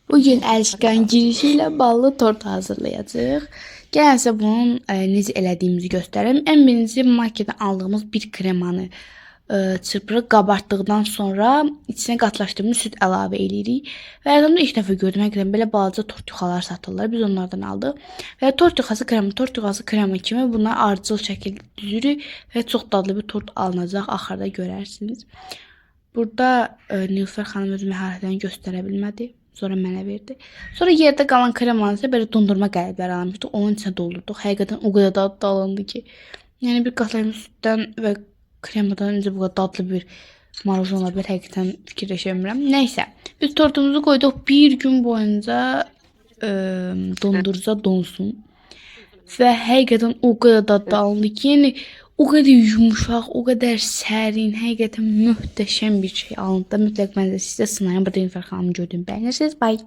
Bugün Əlişqan girişi ilə ballı tort hazırlayacağıq. Gəlin sizə bunun necə elədiyimizi göstərim. Ən birinci marketdən aldığımız bir kremanı çırpırıq, qabartdıqdan sonra içinə qatlaşdırılmış süd əlavə eləyirik. Və yadımda ilk dəfə gördüm, həqiqətən belə balaca tort yuxaları satırlar. Biz onlardan aldıq. Və tort yuxası krema, tort yuxası krema kimi bunlar ardıcıl şəkildə düzürük və çox dadlı bir tort alınacaq. Axırda görərsiniz. Burada Nilüfər xanım öz məharətini göstərə bilmədi. Sonra mənə verdi. Sonra yerdə qalan kremanı isə belə dondurma qəlibləri almışdıq. Onun içinə doldurduq. Həqiqətən o qədər dadlı alındı ki. Yəni bir qatlaşmış süddən və kremadan necə bu qədər dadlı bir marojno ola bilər, həqiqətən fikirləşə bilmirəm. Nəysə, biz tortumuzu qoyduq bir gün boyunca dondurucuda donsun. Və həqiqətən o qədər dadlı alındı ki, yəni o qədər yumşaq, o qədər sərin, həqiqətən möhtəşəm bir şey alındı. Mütləq mən də sizə sınayın. Burada Nilüfər xanımı gördüm. Bəyənirsiniz. Bye.